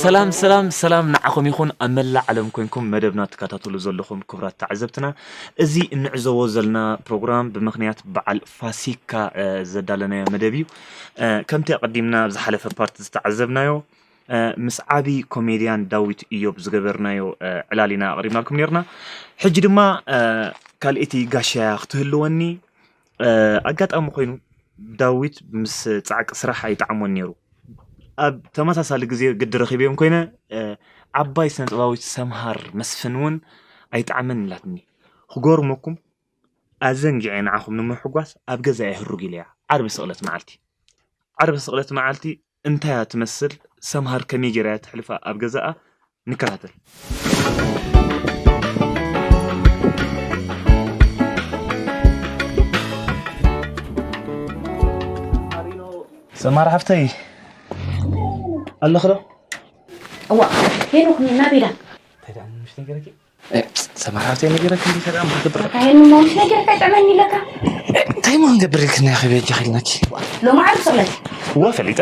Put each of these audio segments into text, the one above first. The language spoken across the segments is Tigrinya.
ሰላም ሰላም ሰላም ንዓኹም ይኹን ኣብ መላእ ዓለም ኮይንኩም መደብና ትከታተሉ ዘለኹም ክቡራት ተዓዘብትና። እዚ እንዕዘቦ ዘለና ፕሮግራም ብምኽንያት በዓል ፋሲካ ዘዳለናዮ መደብ እዩ። ከምቲ ኣቐዲምና ኣብ ዝሓለፈ ፓርት ዝተዓዘብናዮ ምስ ዓቢ ኮሜድያን ዳዊት እዮብ ዝገበርናዮ ዕላል ኢና ኣቕሪብናልኩም ነርና። ሕጂ ድማ ካልእቲ ጋሻያ ክትህልወኒ ኣጋጣሚ ኮይኑ ዳዊት ምስ ጻዕቂ ስራሕ ኣይጠዓሞን ነይሩ። ኣብ ተመሳሳሊ ግዜ ግዲ ረኺበዮም ኮይነ ዓባይ ስነጥበባዊት ሰምሃር መስፍን እውን ኣይጠዓመን ኢላትኒ። ክገርመኩም ኣዘንጊዐ ንዓኹም ንምሕጓስ ኣብ ገዛ እየ ህሩግ ኢለያ። ዓርቢ ስቕለት መዓልቲ ዓርቢ ስቕለት መዓልቲ እንታይ እያ ትመስል? ሰምሃር ከመይ ገይራ እያ ተሕልፋ ኣብ ገዛኣ? ንከታተል። ሰማር ሓፍተይ ኣለኽ ዶ? እዋ ሄኖክ ናበይ ኢላ? እንታይ ደኣ ምሽ ነገረኪ? ሰማር ሓፍተይ ነገረኪ እንዲ ሰላም ክትገብር። ካይን ሞሽ ነገረካ ይጥዕመኒ ኢለካ። እንታይ ሞ ክንገብር ኢልክና ኢኺ በጃኺ ኢልናኪ? ሎሚ ዓርቢ ስቕለት። እወ ፈሊጠ።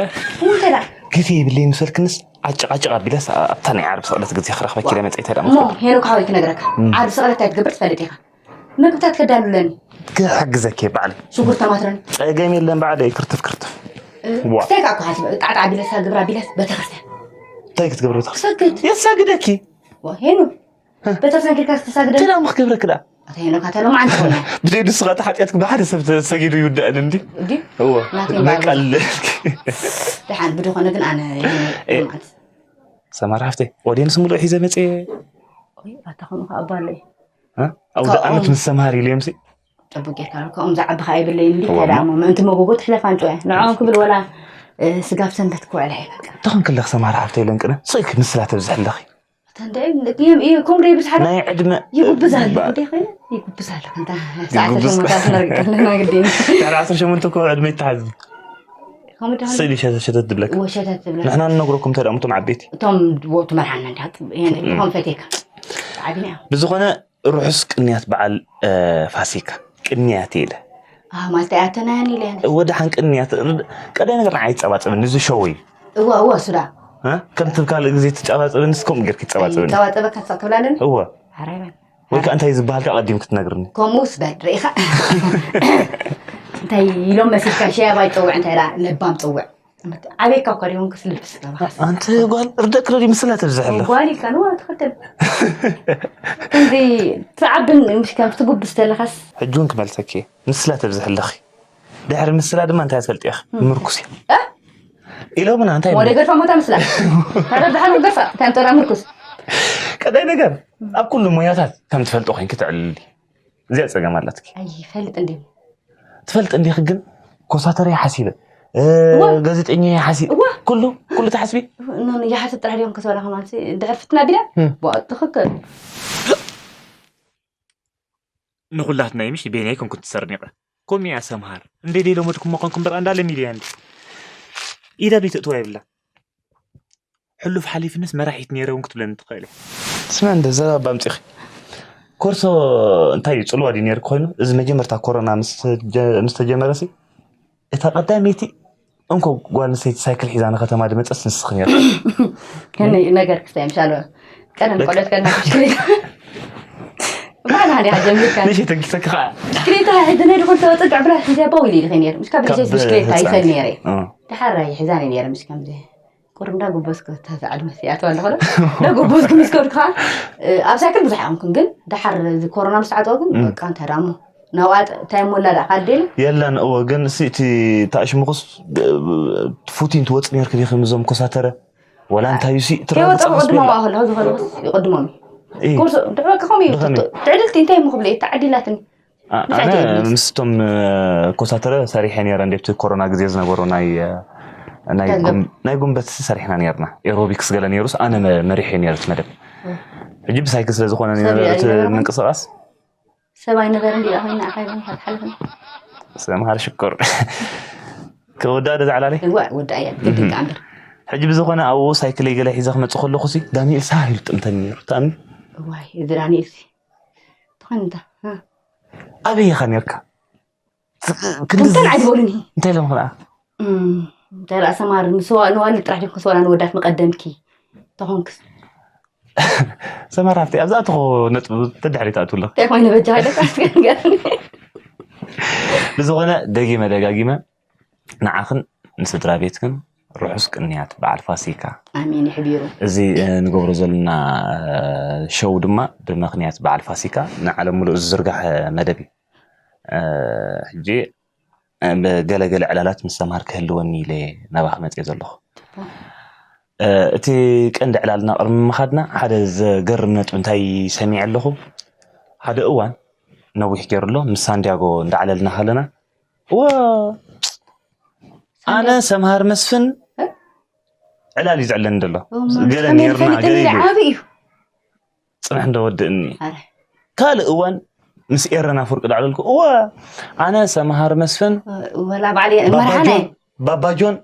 እንታይ ደኣ? ግዜ የብለይ ምስ በልክንስ ዓጭቕ ዓጭቕ ኣቢለስ ኣብታ ናይ ዓርቢ ስቕለት ግዜ ክረኽበኪ ኢለ መጸ እንታይ ደኣ ምሽ? እሞ ሄኖክ ሓወይ ክነግረካ ዓርቢ ስቕለት እንታይ ትገብር ትፈልጥ ኢኻ። ምግብታት ከዳሉለኒ። ክሕግዘኪ እየ ባዕለይ። ሽጉርተ ማትረኒ። ጸገም የለን ባዕለይ ክርትፍ ክርትፍ። ዋ። ክስታይ ከዓ እኮ ሓስበ ጣዕጣዕ ኣቢለስ ሃገር ኣቢለስ ቤተክርስትያን። እንታይ ክትገብሪ ቤተክርስትያን? ክሰግድ። የሳግደኪ። ዋ ሄኑ። ቤተክርስትያን ኬድካ ክተሳግደኒ? እንታይ ደኣ እሞ ክገብረኪ ደኣ? ኣታ ሄኖካ ተሎ መዓንተ ኾነ። ብዘይ ንሱ ኸኣ እቲ ሓጢኣትኪ ብሓደ ሰብ ተሰጊዱ ይውዳእን እንዲ። እንዲ? እወ። ናተይ ባዕሉ። ነቃልለልኪ። ደሓን ብድኾነ ግን ኣነ ሄኖ እ- መዓንተ ሰማር ሓፍተይ ኦድየንስ ሙሉእ ሒዘ መፅየ ኣታ ከምኡ ከዓ ኣባለይ ኣውደ ዓመት ምስ ሰማር ኢሉ እዮም ሲ ጠቡቅ ጌርካ ከምኡ ዝዓቢ ከዓ ይብለይ እንዲ እዋ። ከዳሞ ምእንቲ መጎጎ ትሕለፍ ኣንጮ እያ ንዕኦም ክብል ወላ ስጋብ ሰንበት ክውዕላ እየ በቃ ተኾን ክለኽ ሰማር ሓፍተይ ለንቅነ ስቕ ኢልክ ምስላ ተብዝሕ ኣለኺ እታ እንደ እም- እም- እም- ከምኡ ዶ ይብዝሓ ኣሎ? ናይ ዕድመ ይጉብዝ ኣሎ ባ- እንደ ኮይነ ይጉብዝ ኣሎ እንታ ሰዓተ ይጉብዝ። ሸሞንተ ኣስመርቂጠልና ግዲ ድሕሪ ዓሰርተ ሸሞንተ እኮ ዕድመ ይተሓዝ ከምኡ ዶ ስእሊ ሸተት ሸተት ትብለካ ወሸተት ትብለካ ንሕና ንነግረኩም እንተ ደኣ እቶም ዓበይቲ እቶም ወቅቱ መርሓና እንዳ ይሄን ይኾን ፈቴካ ዓቢና እዮም ብዝኾነ ርሑስ ቅንያት በዓል ፋሲካ ቅንያት ኢለ ማለት ኣያተናያን ኢለ ወደ ሓን ቅንያት ቀዳይ ነገር ንዓይ ይጸባጸብኒ እዚ ሸው እዩ እዋ እዋ ሱዳ ከምቲ ካልእ ግዜ ትጸባጸብኒ እስከምኡ ጌርክ ይጸባጸብኒ ይጸባጸበካ ትሳቅ ትብላለኒ እዋ ሓራይ በል ወይ ከዓ እንታይ ዝበሃል ከዓ ቀዲምክ ትነግርኒ ከምኡ ስበል ርኢኻ እንታይ ኢሎም መሲልካ ሸያብ ኣይፀውዕ እንታይ ዳ ለባም ፀውዕ ዓበይካ እኳ ዲሆንክስ ልብስ ገባኻስ ኣንቲ ጓል ርደክ ዶ ምስላ ተብዝሕ ኣለኹ ጓል ኢልካ ንዋ ትኽክል ከምዚ ትዓብን ምሽ ከም ትጉብስ ተለኻስ ሕጂ እውን ክመልሰኪ ምስላ ተብዝሕ ኣለኺ ድሕሪ ምስላ ድማ እንታይ ትፈልጢ ኢኺ ምርኩስ እያ ኢሎምና እንታይ ወደ ገርፋ ሞታ ምስላ ታዲያ ብሓር ገርፋ እንታይ ምጠራ ምርኩስ ቀዳይ ነገር ኣብ ኩሉ ሞያታት ከም ትፈልጦ ኮይንኪ ትዕልሊ እዚኣ ጸገም ኣላትኪ ኣይፈልጥ እንዲ ትፈልጥ እንዲኺ ግን ኮሳተር እየ ሓሲበ እ፣ እዋ። ጋዜጠኛ እየ ሓሲበ እዋ። ኩሉ ኩሉ ትሓስቢ ኖ ይሓስብ ጥራሕ ዲዮም ከሰበላ ከማንሲ ድሕር ፍትና ቢላ እም። ብኣ ትኽክል ንኹላትና ምሽ ቤናይ ከም ክትሰርኒቐ ኮሚያ ሰምሃር እንደ ደይ ለመድኩም መኾንኩም በርኣ እንዳለ ሚድያ እንዲ ኢዳ ቤት እትዋ ይብላ ሕሉፍ ሓሊፍንስ መራሒት ነይረ እውን ክትብለኒ ትኽእል እያ። ስምዕ እንደ ዘረባ ኣምፂኺ ኮርሶ እንታይ እዩ ፅልዋ ድዩ ነይሩ ኮይኑ እዚ መጀመርታ ኮሮና ምስ ተጀ- ምስ ተጀመረ ሲ እታ ቀዳመይቲ እንኮ ጓል ኣንስተይቲ ሳይክል ሒዛ ንከተማ ድመፀስ ንስኺ ነይሩ ከመይ ነገር ክስታይ ምሻሎ ቀደም ቆለት ከና ብሽክሌታ ባና ዲያ ጀሚርካ ንሽ ተንኪሰኪ ከዓ ብሽክሌታ ሕድነ ድኹን ተወፅግ ዕብራ ሒዛ ባው ኢለ ይኸ ነይሩ ምሽ ካብ ልሸት ብሽክሌታ ይኸ ነይረ ድሓር ይሕዛኒ ነይረ ምሽ ከምዚ ቁርብ እንዳጎበዝኩ ተተዓድ መስ ይኣትዋ ኣለኹ ዶ እንዳጎበዝኩ ምስ ከድኩ ከዓ ኣብ ሳይክል ብዙሕ ኣይኮንኩን ግን ደሓር እዚ ኮሮና ምስ ተዓጠወ ግን በቃ እንታይ ደኣ እሞ ናብኣ እንታይ እሞ ላዳ ካልዴል የለን እወ ግን እሲ እቲ ታሽምኹስ ፉቲን ትወፅ ነርክ ዲኺ ምዞም ኮሳተረ ወላ እንታይ ዩ ሲ ትረግፅ ከይወፀ ክቕድሞም ኣኸለኹ ዝኸለኹስ ይቕድሞም እዩ ኮርሶ ድሕበቂ ከምኡ እዩ ትዕድልቲ እንታይ እሞ ክብለ እዩ ተዓዲላትኒ ኣነ ምስቶም ኮሳተረ ሰሪሐ ነረ እንዴ ብቲ ኮሮና ግዜ ዝነበሩ ናይ ናይ ጉም- ናይ ጉንበት ሰሪሕና ነርና ኤሮቢክስ ገለ ነሩስ ኣነ መ- መሪሐ ነረ እቲ መደብ ሕጂ ብሳይክል ስለ ዝኾነ ዝነበረ እቲ ምንቅስቃስ ሰብኣይ ነገር እንዲ ኮይና ኣኻይን ክትሓልፍን ሰምሃር ሽኮር ክወዳ ዶ ዝዓላለይ እዋ ወዳ እያ ግድን ከኣ እምበር ሕጂ ብዝኾነ ኣብኡ ሳይክለይ ገለ ሒዘ ክመፅእ ከለኹ ሲ ዳንኤል ሳር ኢሉ ጥምተኒ ነይሩ ተኣምን እዋይ እዚ ዳንኤል ሲ ትኾን እንታ ኣበይ ኢኻ ነርካ ክንደን ኣይትበሉኒ እንታይ ኢሎም ክኣ እንታይ ደኣ ሰማር ንዋልድ ጥራሕ ዲኹም ክስዋላ ንወዳት መቀደምኪ ተኾንክስ ሰማር ሃፍቲ ኣብዛ ትኾ ነጥብ ተድሕሪ ትኣትውለኽ እንታይ ኮይኑ በጃ ሃይለ ካስገርገር ብዝኾነ ደጊመ ደጋጊመ ንዓኽን ንስድራ ቤትክን ርሑስ ቅንያት በዓል ፋሲካ። ኣሜን ይሕቢሩ። እዚ ንገብሮ ዘለና ሸው ድማ ብምኽንያት በዓል ፋሲካ ንዓለም ሙሉእ ዝዝርጋሕ መደብ እዩ። ሕጂ ገለገለ ዕላላት ምስ ሰምሃር ክህልወኒ ኢለ ናባኺ መፅየ ዘለኹ። እቲ ቀንዲ ዕላልና ቅድሚ ምኻድና ሓደ ዘገርም ነጥቢ እንታይ ሰሚዐ ኣለኹ። ሓደ እዋን ነዊሕ ገይሩ ኣሎ ምስ ሳንዲያጎ እንዳዕለልና ከለና እወ ኣነ ሰምሃር መስፍን ዕላል እዩ ዝዕለኒ ዘሎ። ገለ ነርና ገለ ኢሉ ዓብ እዩ ፅንሕ እንዶ ወድእኒ። ኣረ ካልእ እዋን ምስ ኤረና ፍርቂ ዳዕለልኩ እወ ኣነ ሰምሃር መስፍን ወላ ባዕሊ መርሓነ ባባጆን ባባጆን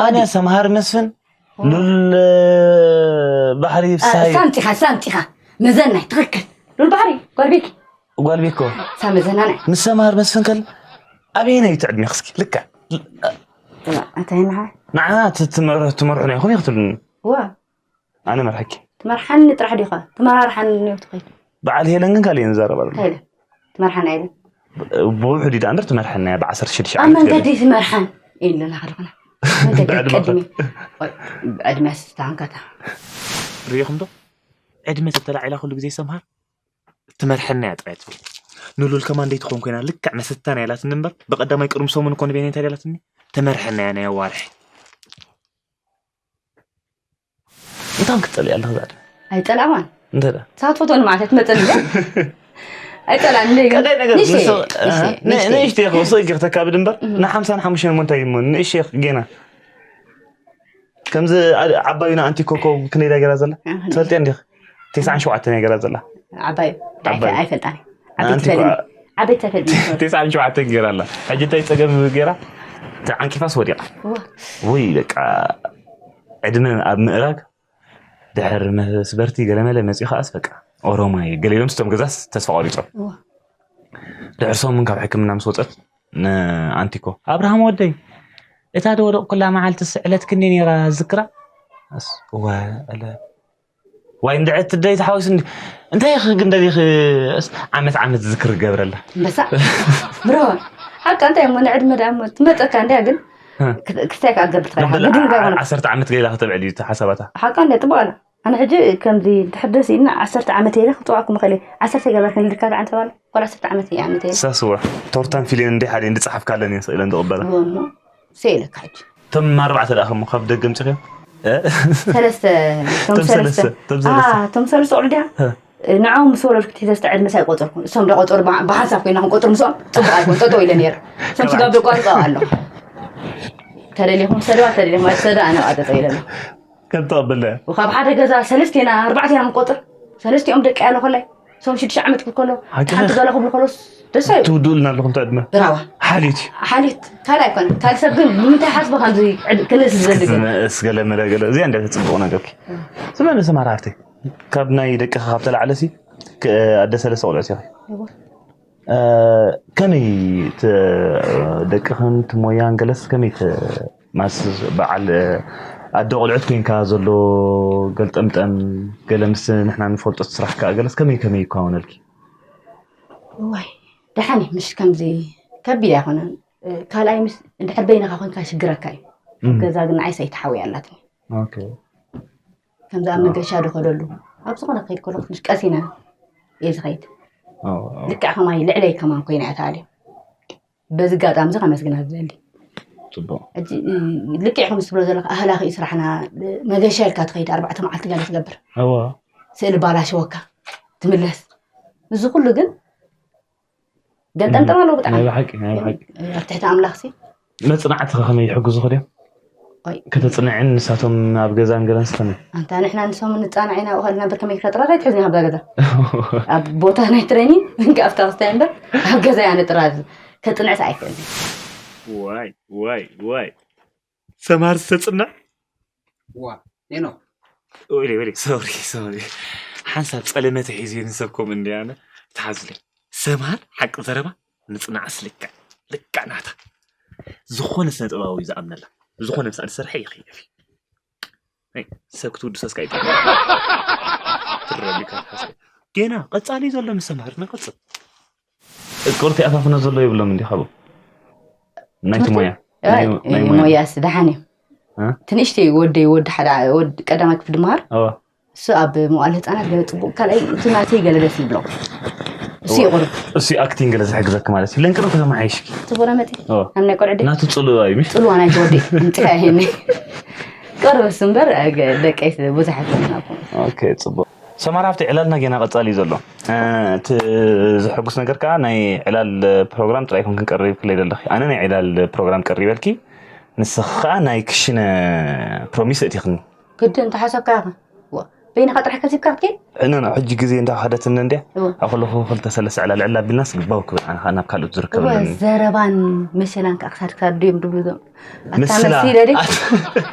ኣነ ሰምሃር መስፍን ሉል ባሕሪ ፍሳሃየ ሳምፂኻ ሳምፂኻ መዘናይ ትኽክል ሉል ባሕሪ ጓልቤኪ ጓልቤኮ ሳ መዘናናይ ምስ ሰምሃር መስፍን ከል ኣበየናይ እዩ ትዕድሜ ክስኪ ልክዕ እንታይ ንዓ ንዓና ትመርሑና ኢኹም ኢኽትብልኒ ዋ ኣነ መርሐኪ ትመርሓኒ ጥራሕ ዲኻ ትመራርሓኒ ኒው ትኸይድ በዓል ሄለን ግን ካልእ እየን ዝዛረባ ኣለዋ ከይደ ትመርሓና ኢለን ብውሕዱ ኢዳ እምበር ትመርሐና እያ ብዓሰርተ ሽዱሽተ ኣብ ዓመት ገለ መንገዲ ትመርሓን ኢለና ከለኹና መንገዲ ብዕድመ ቀድሚ ዕድመ ስታንከታ ርኢኹም ዶ ዕድመ ተተላዒላ ኩሉ ግዜ ሰምሃር ትመርሐና እያ ጥራይ ትብል ንሉል ከማን ደይትኾን ኮይና ልክዕ መሰታን እያ ኢላትኒ እምበር ብቐዳማይ ቅድሚ ሰሙን እኮ ንቤኒ እንታይ ኢላትኒ ትመርሐና እያ ናይ ኣዋርሒ እንታይ ክትጸልኢ ኣለኺ ዛዕዳ ኣይጸላእዋን እንታይ ደኣ ሳትፈቶ ንማዕተ ትመጸኒ ኣይጸላን እንደ ግን ቀዳይ ነገር ንእሽተይ ንሱ- ንእሽተይ ን- ንእሽተይ ኢኹ ውስጥ ኢልኪ ክተካብድ እምበር ንሓምሳን ሓሙሽተን እሞ እንታይ እሞ ንእሽተይ ኢኺ ጌና ከምዚ ዓ- ዓባዩና ኣንቲ ኮኮብ ክንደይ ዳ ገይራ ዘላ ትፈልጥያ እንዲኺ ተስዓን ሸውዓተን እያ ገይራ ዘላ ዓባይ ዓባይ። ኣይፈልጣን ኣንቲ ዓበይቲ እኮ- ፈልኒ ዓበይቲ ፈልኒ ተስዓን ሸውዓተን ገይራ ኣላ ሕጂ እንታይ ፀገም ገይራ ተዓንቂፋስ ወዲቓ እዋ ውይ በቃ ዕድመ ኣብ ምእራግ ድሕር መስበርቲ ገለመለ መፂኡ ከዓስ በቃ ኦሮማይ ገለ ኢሎም ስቶም ገዛስ ተስፋ ቆሪፆም እዋ ድሕር ሰሙን ካብ ሕክምና ምስ ወፀት ንኣንቲኮ ኣብርሃም ወደይ እታ ደወደቕ ኩላ መዓልቲ ስዕለት ክንዲ ነይራ ዝክራ እወ ዕለ ዋይ እንድዐ ትደይ ተሓዊሱ እንዲ እንታይ ኢኺ ግን ደሊኺ ዓመት ዓመት ዝክር ገብረላ እምበሳ ብሮ ሓቃ እንታይ እሞ ንዕድመ ደኣ እሞ ትመፀካ እንድያ ግን ክስታይ ከዓ ገብር ትኽእል ግድን ጋር ሆነ ዓሰርተ ዓመት ገይላ ከተብዕል እዩ ሓሳባታ ሓቃ እንደ ጥቡቅ ኣላ ኣነ ሕጂ ከምዚ እንድሕር ደስ ኢልና ዓሰርተ ዓመት ኢለ ክፅዋዕኩም ይኽእል ዓሰርተ ገበር ክንልካ ከዓ እንተባለ ኮል ዓሰርተ ዓመት እየ ዓመት ኢለ ሳስዋ ቶርታን ፊልን እንደ ሓደ እንድፅሓፍካ ኣለኒ ስእለ እንድቕበላ እሞ ሰኢለካ ሕጂ እቶም ኣርባዕተ ደኣ ከሞ ካብ ደገ ምፅኺ ሰለስተ እቶም እቶም ሰለስተ ሰለስተ እቶም ሰለስተ አ፣ እቶም ሰለስተ ቆልዑ ድያ ንዕኦም ምስ ወለድኩ ትሕተ ዝተዕድመ ሳይቆፀርኩ እሶም ዶ ቆፀሩ ብሓንሳብ ኮይና ክንቆፅር ምስኦም ፅቡቅ ኣይኮን ጠጠው ኢለን ነይረ እሶም ስጋብ ደቋርፃ ኣለኹ ተደሊኹም ሰደዋ ተደሊኹም ኣይትሰደ ኣነ ብኣ ጠጠው ኢለ ኣለኹ ከም ተቐበለ ካብ ሓደ ገዛ ሰለስቴና ኣርባዕቴና ክንቆፅር ሰለስቲኦም ደቂ ያለ ኮላይ እሶም ሽዱሽተ ዓመት ክከሎ ሓቂ ሓንቲ ገለ ክብሉ ከሎስ ደስ ኣይብሉ ትውድኡልና ኣለኹም ተዕድመ ብራዋ ሓልዮት እዩ ሓሊት ካልእ ኣይኮነ ካልእ ሰብ ግን ንምንታይ ሓስቦ ከምዚ ዕድ- ክልል ዝደሊ ግን እስገለ መለገለ እዚኣ እንታይ ተፅብቑ ነገርኪ ስመ ንስማር ሃፍተይ ካብ ናይ ደቅኻ ካብ ተላዕለሲ ኣደ ሰለስተ ቆልዑት ኢኺ ከመይ ደቅኽን ትሞያን ገለስ ከመይ ማስ በዓል ኣደ ቆልዑት ኮይንካ ዘሎ ገልጠምጠም ገለ ምስ ንሕና ንፈልጦ ስራሕ ከዓ ገለስ ከመይ ከመይ ይከዋወነልኪ ዋይ ደሓን እዩ ምሽ ከምዚ ከቢድ ኣይኮነን ካልኣይ ምስ እንድሕር በይንኻ ኮንካ ሽግረካ እዩ ኣብ ገዛ ግን ንዓይስ ኣይተሓውያ ኣላትኒ ከምዚ ኣብ መገሻ ድኸደሉ ኣብ ዝኾነ ክኸይድ ከሎ ትንሽ ቀሲነ እየ ዝኸይድ ልክዕ ከማይ ልዕለይ ከማን ኮይና እያ ተኣልዮ በዚ ኣጋጣሚ እዚ ከመስግና ዝደሊ ፅቡቅ ሕጂ ልክዕ ከም ዝትብሎ ዘለካ ኣህላኺ እዩ ስራሕና መገሻ ኢልካ ትኸይድ ኣርባዕተ መዓልቲ ገለ ትገብር እዋ ስእሊ ባላሸወካ ትምለስ እዚ ኩሉ ግን ገልጠምጠም ኣለዎ ብጣዕሚ ናይ ብሓቂ ናይ ብሓቂ ኣብ ትሕቲ ኣምላኽ ሲ መፅናዕቲ ከመይ ይሕግዙ ክድዮም ኦይ ከተፅንዕን ንሳቶም ኣብ ገዛን ገለን ስኸነ ኣንታ ንሕና ንሶም ንፃናዕ ኢና ብኸልና ብር ከመይ ክነጥራ ኣይትሕዝኒ ካብ ገዛ ኣብ ቦታ ናይ ትሬኒንግ እንካ ኣብታ ክስታይ እምበር ኣብ ገዛ እያ ነጥራ ከፅንዕስ ኣይክእልን ዋይ ዋይ ዋይ ሰማር ዝተፅንዕ ዋ ኔኖ ወይለ ወይለ ሶሪ ሶሪ ሓንሳብ ፀለመተ ሒዙ ንሰብ ከምኡ እንዲያነ ተሓዝለይ ሰምሃር ሓቂ ዘረባ ምፅናዕስ ልክዕ ልክዕ ናታ ዝኾነ ስነ ጥበባዊ እዩ ዝኣምነላ ዝኾነ ምሳሌ ዝሰርሐ ይኽእል ኣይ፣ ሰብ ክትውድሰስ ካይታ ትረቢካ ሓሰብ። ጌና ቀጻሊ ዘሎ ምሰማር ንቐጽል። ቁርቲ ኣፋፍነ ዘሎ ይብሎም እንዲ ሓቦ። ናይቲ ትምህርቲ? ሞያ። ኣይ፣ ናይ፣ ናይ ሞያ። ሞያስ ደሓን እዩ። እ? ትንሽቲ ወደይ ወዲ ሓደ ወድ ቀዳማይ ክፍሊ ድመሃር። ኣዋ። እሱ ኣብ መዋዕለ ህፃናት ገለ ፅቡቅ ካልኣይ እቲ ናተይ ገለ ደስ ይብሎ። እሱ ይቁርብ። እሱ ኣክቲንግ ገለ ዝሕግዘክ ማለት እዩ። ለንቅርብ ከተመሓይሽኪ። ትቦና መጢ? ኣዋ። ኣብ ናይ ቆልዑ ድዩ? ናቱ ፅሉዋ እዩ፣ ምሽ? ፅሉዋ ናይ ወዲ። እንጥያ ይሄኒ። ቅርብ እሱ እምበር፣ ኣገ-፣ ደቀይ ብዙሕ ኣይኮኑን ኣብኡ። ኦኬ፣ ፅቡቅ። ሰማራ፣ ኣብቲ ዕላልና ጌና ቀጻሊ እዩ ዘሎ። እ፣ እቲ ዘሐጉስ ነገር ከኣ ናይ ዕላል ፕሮግራም ጥራይ ኮን ክንቀርብ ክለይ ዘለኺ። ኣነ ናይ ዕላል ፕሮግራም ቀሪበልኪ፣ ንስኺ ከኣ ናይ ክሽነ ፕሮሚስ እቲኽኒ። ግድን ተሓሰብካ ኢኻ። ዋ፣ በይንኻ ጥራሕ ከሲብካ ክትከይድ? እነ ነው፣ ሕጂ ግዜ እንዳ ኸደትኒ እንድያ። እወ። ኣብ ከለኹ ክልተ ሰለስተ ዕላል ዕላ ኣቢልናስ ግባው ክብል፣ ኣነ ኸኣ ናብ ካልኦት ዝርከብ እወ፣ ኣለኒ። ዘረባን መሰላን ከኣ ክሳድ ክሳድ ድዮም ድብሉ እዞም። ኣታ ምስላ። መሲለ ድየ? ኣት-፣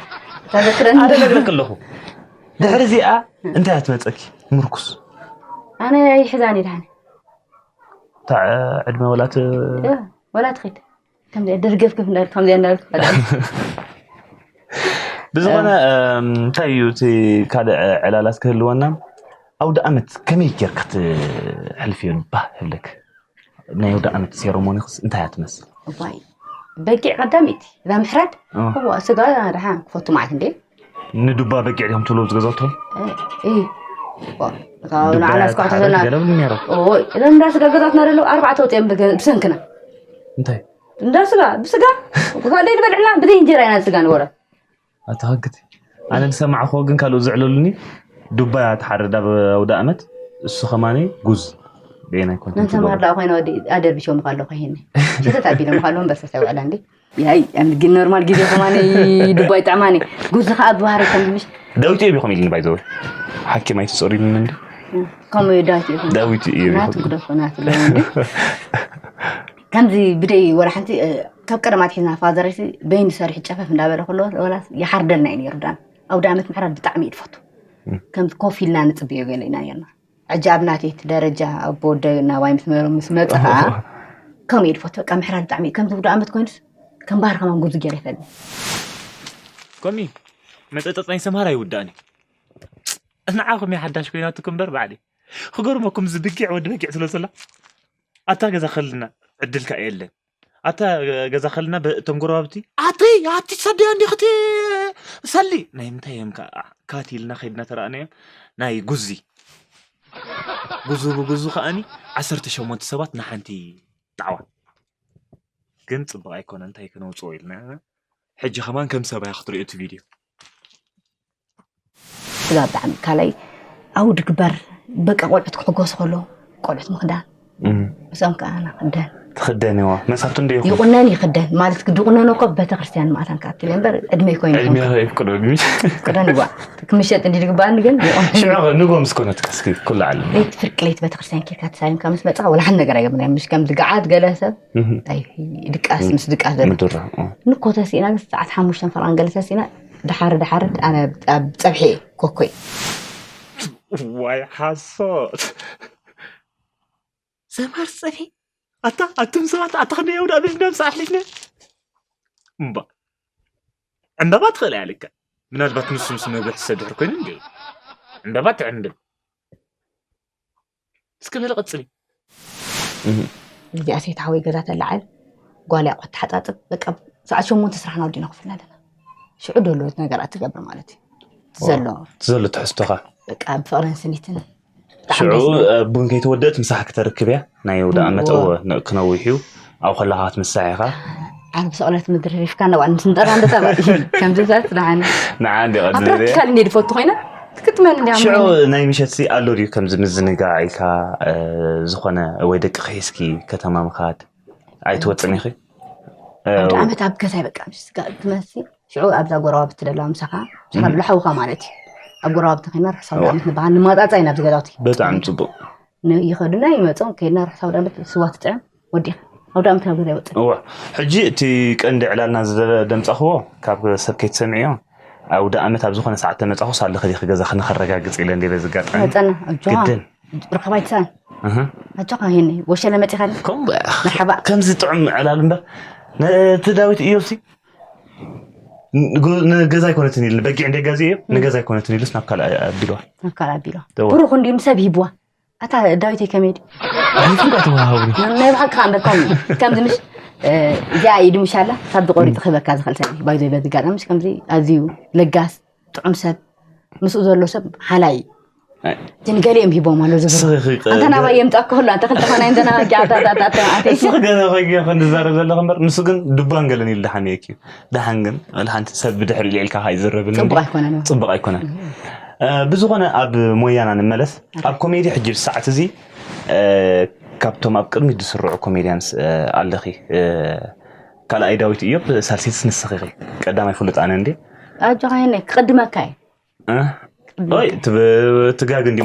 ተዘክረኒ። ኣደ ነግረክ ኣለኹ። ድሕሪ እዚኣ እንታይ እያ ትመጸኪ? ምርኩስ። ኣነ ይሕዛኒ ድሓን። እታ ዕድመ ወላት እያ፣ ወላ ትኸይድ። ከምዚኣ ደርገፍገፍ እንዳል-፣ ከምዚኣ እንዳልኩ ፈላ። ብዝኾነ፣ እም፣ እንታይ እዩ እቲ ካልእ ዕላላት ክህልወና? ኣውደ ኣመት ከመይ ጌርካ ትሕልፍዮ ባህ ይብለክ? ናይ ኣውደ ኣመት ሴረሞኒክስ እንታይ እያ ትመስል? እዋይ፣ በጊዕ ቀዳመይቲ፣ እዛ ምሕራድ፣ እ። እዋ፣ ስጋ ደሓን ክፈቱ ማለት እንዴ? ንዱባ በጊዕ ዲኹም ትብሉ ዝገዛቶም? እ፣ እ። ዋ፣ እታ ዱባ ንዓና ስኳዕ ተዘና። ገለ ብሉ ነይሩ። ኦይ፣ እዛ እንዳ ስጋ ገዛትና ደሎ ኣርባዕተ ወፂኦም ብገ-፣ ብሰንክና። እንታይ? እንዳ ስጋ፣ ብስጋ፣ ካልእ ዝበልዕና፣ ብዘይ እንጀራ ኢና ስጋ ንበልዖ። ኣታ ሃግቲ። ኣነ ዝሰማዕኹዎ ግን ካልኦት ዘዕለሉኒ፣ ዱባ ትሓርድ ኣብ ኣውደ ኣመት፣ እሱ ኸማኒ ጉዝ። በየናይ ኮንተንት ነንተ ትገብሩ? ማርዳ ኮይነ ወዲ ኣደርቢሾም ካለኹ ይሄኔ። ሽተት ኣቢሎም ካለሁ እምበር ሰሰ ውዕላ እንዴ። ያይ፣ ኣም ግን ኖርማል ግዜ ኸማኒ ዱባ ይጥዕማኒ። ጉዝ ኸኣ ብባህሪ ከም ምሽ። ዳዊት እዩ ቢኹም ኢልኒ ባይ ዘ ወይ። ሓኪም ኣይትጾሪሉኒ እንዴ? ከምኡ እዩ ዳዊት እዩ። ዳዊት እዩ ናቱ ቢኹም። ግደፎ ናቱ ሎ እንዴ። ከምዚ ብደይ ወላ ሓንቲ፣ እ፣ ካብ ቀደም ኣትሒዝና ፋዘረይሲ በይኑ ሰሪሑ ጨፈፍ እንዳበለ ከሎ ወላ ይሓርደልና እዩ ነይሩ። ዳን ኣውደ ኣመት ምሕራድ ብጣዕሚ እዩ ዝፈቱ። እም። ከምዚ ኮፍ ኢልና ንጽበዮ ገለ ኢና ነርና። ሕጂ ኣብ ናተይ እቲ ደረጃ ኣቦ ወደይ ናባይ ምስ መ-፣ ምስ መጽኣ ከምኡ እዩ ዝፈቱ። በቃ ምሕራድ ብጣዕሚ እዩ። ከምዚ ኣውደ ኣመት ኮይኑስ ከም ባህሪ ከማን ጉብዚ ገይረ ይፈልጥ። ኮሚ፣ መጠጠጥ ናይ ሰምሃር ኣይውዳእን እዩ። ንዓኹም እየ ሓዳሽ ኮይናትኩም እምበር ባዕለይ። ክገርመኩም እዚ ብጊዕ ወዲ በጊዕ ስለ ዘላ ኣታ ገዛ ከልና ዕድልካ የለን። ኣታ ገዛ ከልና በ-፣ እቶም ጎረባብቲ፣ "ኣቲ፣ ኣቲ ሰድያ እንዲኽቲ ሰሊ?" ናይ ምንታይ እዮም ከ-፣ ካት ኢልና ከይድና ተረኣናዮም። ናይ ጉዚ። ጉዙ ብጉዙ ከኣኒ ዓሰርተ ሸሞንተ ሰባት ንሓንቲ ጣዕዋ። ግን ጽቡቕ ኣይኮነን፣ እንታይ ክነውጽኦ ኢልና። ሕጂ ከማን ከም ሰብኣያ ክትሪኦ እቲ ቪድዮ። ስጋ ብጣዕሚ ካልኣይ ኣውድ ግበር፣ በቃ ቆልዑት ክሕጎሱ ከለዉ ቆልዑት ምኽዳን። እም። እዞም ከኣ ንኽደን። ትኽደን እዋ። መሳቱ እንደ ይኹን። ይቑነን ይኽደን። ማለት ድቑነኖ እኮ ቤተክርስትያን ማእታን ከኣትል እምበር ዕድመ ይኮይን ዕድሜ ይኹን። ይፍቅዶ ግን። ይፍቅዶ ንግባ። ክምሸጥ እንዲ ዝግባኣኒ ግን ይቑነን። ሽዑ ንጎ ምስ ኮነት ከስኪ ኩሉ ዓለም። ለይቲ ፍርቂ ለይቲ ቤተክርስትያን ኬድካ ተሳሊምካ ምስ መጻኻ ወላ ሓንቲ ነገር ኣይገብርን እያ። ምሽ ከም ድግዓት ገለ ሰብ እህ። እንታይ ድቃስ ምስ ድቃስ ዘሎ። ምድራ፣ እ። ንኮ ተሲእና ግን ሰዓት ሓሙሽተ ፈርቓን ገለ ተሲእና ድሓር ድሓር ኣነ ኣብ ጸብሒ ኮኮይ። ዋይ ሓሶት። ሰማር ጸብሒ። ኣታ፣ ኣቱም ሰባት፣ ኣታ ክንደይ የውዳ ቤት ነብስ ኣሕሊፍና። እምባ። ዕምባባ ትኽእል እያ ልክዕ። ምናልባት ንሱ ምስ መብርሒ ሰብ ድሕር ኮይኑ እንዴ። ዕምባባ ትዕምብል። እስከ በለ ቀጽሊ። እህ። እዚኣ ሴት ሓወይ ገዛ ተለዓል፣ ጓል እያ ቆት ተሓጻጽብ፣ በቃ ሰዓት ሸሞንተ ስራሕና ወዲና ኮፍ ኢልና ኣለና። ሽዑ ደሎ ነገራት ትገብር ማለት እዩ። ዘሎ። ዘሎ ትሕዝቶኻ። በቃ ብፍቕርን ስኒትን። ብጣዕሚ ሽዑ፣ ደስ ይብል። እ፣ ቡን ከይተወደእት ምሳሕ ክተርክብ እያ። ናይ ወዳ እዎ። ዓመት እዎ፣ ን-፣ ክነዊሕ እዩ። ኣብ ከለኻ ክትምሳሕ ኢኻ። ዓርቢ ስቕለት ምድሪ ሪፍካ እናባል ምስ ንጠራ እንደጠራ። ከምዚ ዛት ደሓን። ንዓ እንዲ ቅድሚ ኣትራፊካል እንዲ ዝፈቱ ኮይና ትክትመን እንዲ ሽዑ ኣምኒ። ናይ ምሸት ሲ ኣሎ ድዩ ከምዚ ምዝንጋዕ ኢልካ፣ እ፣ ዝኾነ ወይ ደቂ ሒዝኪ ከተማ ምኻድ ኣይትወጽን ኢኺ? እ፣ ኣውደ ዓመት ኣብ ገዛይ በቃ ምስ ጋ-፣ ትመሲ ሽዑ ኣብዛ ጎረባብቲ ደላ ምሳኻ፣ ምሳኻ እም። ብልሓውኻ ማለት እዩ። ኣብ ጎረባብቲ ኮይና ርሕሳ ኣውደ እዋ። ዓመት ንበሃል ንማጻጻ ኢና ኣብዚ ገዛውቲ። በጣዕሚ ጽቡቕ። ን-፣ ይኸዱና ይመጹ፣ ከይድና ርሕሳ ኣውደ ዓመት ስዋ ትጥዕም፣ ወዲኻ። ኣውደ ዓመት ናብ ገዛ ይወጽእ። እዋ። ሕጂ እቲ ቀንዲ ዕላልና ዝደ-፣ ደምጻኽዎ ካብ ሰብ ከይትሰምዕዮ፣ ኣውደ ዓመት ኣብ ዝኾነ ሰዓት ተመጻኹስ ኣለኺ ዲኺ ገዛኺ ንኸረጋግጽ ኢለ እንደ በዚ ኣጋጣሚ። መጸና፣ ኣጆኻ። ግድን። ርኸባ ኣይትሳን። እህ። ኣጆኻ፣ ሄኒ፣ ወሸለ መጺኻኒ። ከምኡ በያ። መርሓባ። ከምዚ ጥዑም ዕላል እምበር፣ ነቲ ዳዊት ኢዮብሲ ንገ- ንገዛ ኣይኮነትን ኢሉ በጊዕ እንደ ገዚኡ ንገዛ ኣይኮነትን ኢሉስ ናብ ካልእ ኣቢልዋ። ናብ ካልእ ኣቢሎ እዋ። ብሩኽ እንዲዩ ንሰብ ሂብዋ። ኣታ ዳዊተይ ከመይ ድዩ? ኣይፍንቃ ተዋሃብሩ። ናይ ብሓቂ ከኣ እምበር ከም ከምዚ ምሽ እ፣ እዚኣ ኢዱ ምሻላ ካብዚ ቆሪጡ ክህበካ ዝኽእል ሰብ እዩ። ባይዞ በዚ ኣጋጣሚ ምሽ ከምዚ ኣዝዩ ለጋስ ጥዑም ሰብ ምስኡ ዘሎ ሰብ ሓላይ እዩ። ግን ገሊኦም ሂቦም ኣሎ ዝብሩ ስኺ ኺ- ኣንተ ናባይ የምጣ ከሎ ኣንተ ክልተ ኾና እንተ ናባይ ኣታ ኣታ ኣታ ኣታ ኣታ እሱ ገለ ኮይገ ክንዛረብ ዘለኹ እምበር ንሱ ግን ድባን ገለን ኢሉ ደሓን እየኪ ደሓን ግን ወላ ሓንቲ ሰብ ብድሕሪ ልዕልካ ከይዝረብን ጽቡቕ ኣይኮነን። ጽቡቕ ኣይኮነን። እ፣ ብዝኾነ ኣብ ሞያና ንመለስ። ኣብ ኮሜዲ ሕጂ ሰዓት እዚ እ፣ ካብቶም ኣብ ቅድሚት ዝስርዑ ኮሜድያንስ እ፣ ኣለኺ። እ፣ ካልኣይ ዳዊት እዮብ፣ ሳልሰይትስ ንስኺ ኢኺ። ቀዳማይ ፍሉጥ ኣነ እንዴ? ኣጆኻ የኔ ክቕድመካ እየ። እ? ኦይ ትብ- ትጋግ እንዲ